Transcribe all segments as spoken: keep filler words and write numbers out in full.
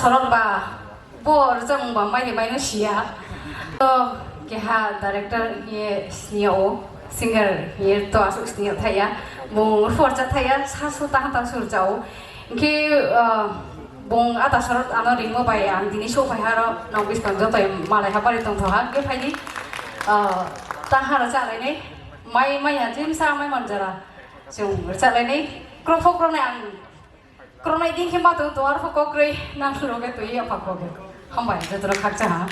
Sorok ba bo rwchapmung ba mai de mai no siya. To keha director hiye siniya o, singer hiye to aswk siniya thaya. Bung rwphor cha thaya, sa su ta ta sur cha o. Hinkhe, ah, bung ata sorok ano ringmo bai ang tini so phai haro nong biskang joto malai ha pari tong thoha. Hinkhe phaidi, ah, ta haro cha lai nai. Mai, mai ya jim sa mai manjara. Chwng rwchalainai, krokphok kroknai ang, kroknai din khe ma tong tong, arokhe kokrwi nang loge twi yapha koge. Hambai, jotono khakcha ha.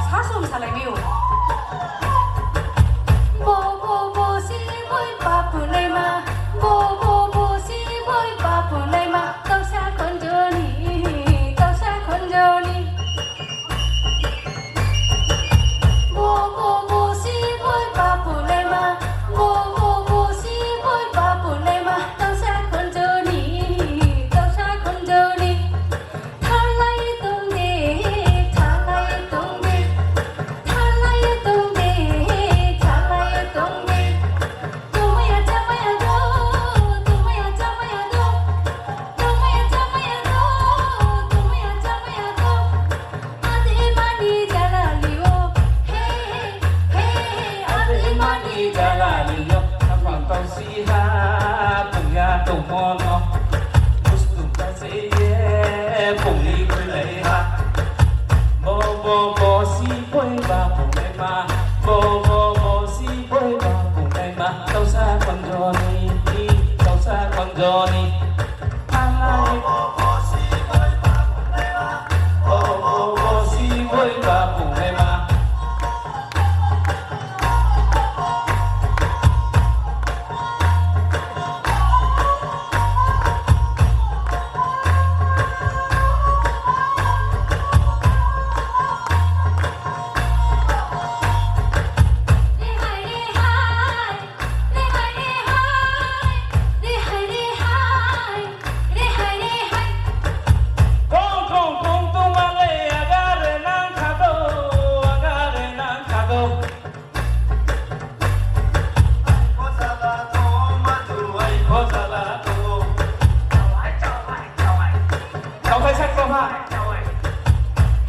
Sasum salaimio. Bo, bo, bo, si, boi, bapu, naima. Bo, bo, bo, si, boi, bapu, naima. Tausa khonjoni, tausa khonjoni. Bo, bo, bo, si, boi, bapu, naima. Bo, bo, bo, si, boi, bapu, naima. Tausa khonjoni, tausa khonjoni. Thalai tongdi, thalai tongdi, thalai tongdi, thalai tongdi. Tongmaya chamaya do, tongmaya chamaya do, tongmaya chamaya do, tongmaya chamaya do. Ade mani jalali o, he, he, he, he, ade mani jalali o. Khapang tongsi ha, tongya tongmono. Bustu kase ye, pongni kwlai ha. Bo, bo, bo, si, boi, ba, pongnai ma. Bo, bo, bo, si, boi, ba, pongnai ma. Tausa konjoni, tausa konjoni. Thanglai. Bo, bo, bo, si, boi, ba, pongnai ma. Kong, kong, kong, tongmale, agare nang khato, agare nang khato. Tongthai sak tongha.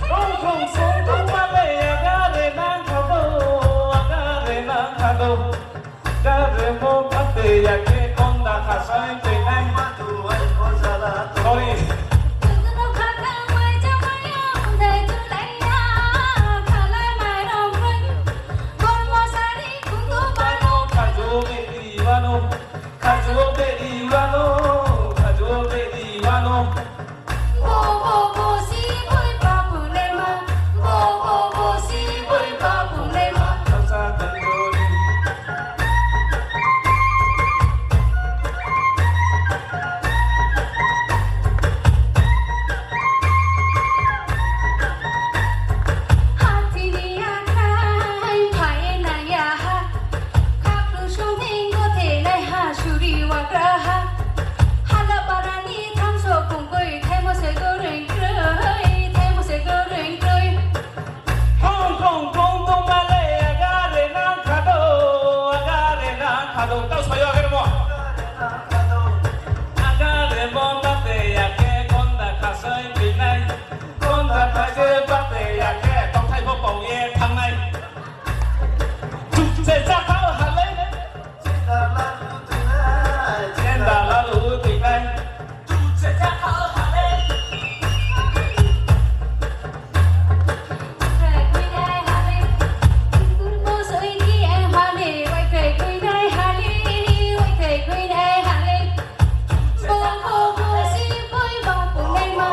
Tong thong song tongmale, agare nang khato, agare nang khato. Gare mo pate yake konda khasai twi nai. Sorry. Khajo beri wano, khajo beri wano, khajo beri wano. Bo, bo, bo, si, boi, bapu, naima. Bo, bo, bo, si, boi, bapu, naima. Tausa konjoni. Hathini akhai phai nangya ha. Khaplu songthing gothe nai ha suri wagra ha. Hala parani thamso kungkui thaimo se goreng kroi, thaimo se goreng kroi. Kong kong kong tongmale agare nang khado, agare nang khado. Tau sayo agare mo. Agare mo tate yake konda khasai pinai. Konda khaje bate yake tongthai bo pau ye thangnai. Chukche chakhao halai. Chenda lalu twinai. Chenda lalu twinai. Chukche chakhao halai. Chukche kwinai halai. Kurmo soiki ang halai. Waikhai kwinai halai. Waikhai kwinai halai. Bo, bo, bo, si, boi, ba, punai ma.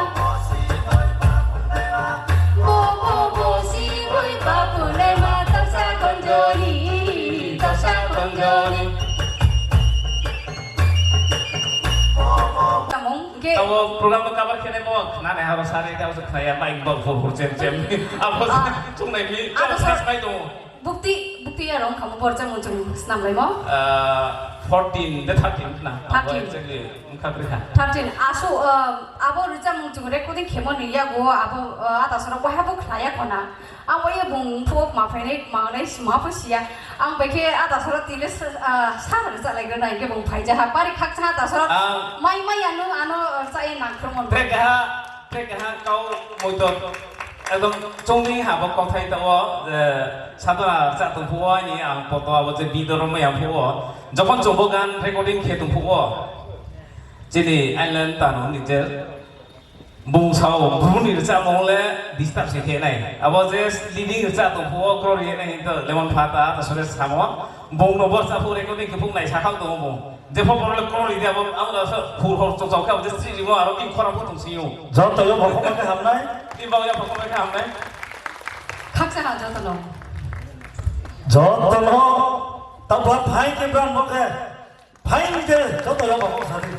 Bo, bo, bo, si, boi, ba, punai ma. Tausa konjoni, tausa konjoni. Tamung, ge. Tamo program bo cover kene mo, nane haro sari tamo se khaya, mic bo hur hur chem chem. Abo, ah, chungnai mi, abo tamo sa-, sai dong. Bukti, bukti aro wngkha mo borjak mung chwng snam laimo. Ah, fourteen de thirteen na? Abo thirteen. Exactly wngkha bwrwi kha. Thirteen. Asu, uh, abo rwchapmung chwng recording khemo ni yago abo, uh, ata soro boha bo khlaiya khona. Abo ye bung phok ma phainai mangnai sima pho siya. Ang bai khe ata soro tile sa, uh, sa rwcha lai gana ke bung phai jaha. Bari khakcha ata soro ang mai mai ano ano, uh, cha ye nang khromo. Track ha Tei keha kau moito ekdom chongni habo kothai tao je sadona cha tongphuo ani ang poto abo je bidoro maya phuo. Jokon chongbo gan recording khe tongphuo. Chini island tano ni je bung sao buni rcha mong le disturb se khe nai. Abo je leading rcha tongphuo kro ri nai to lemon phata ta sore samo. Bung no bor cha phu recording khe phung nai sakhao tongo bung. Jepho borok le kori dia bo, abo da sa hur hor chok chok kha, je sri rimo aro king khora pho tong sio. Joto yo bokong khe hamnai. Ni bawa ya bokong khe hamnai. Khaksa ha joto no. Joto no. Ta bwa phai ke bran mo khe. Phai ni ke joto yo bokong sari.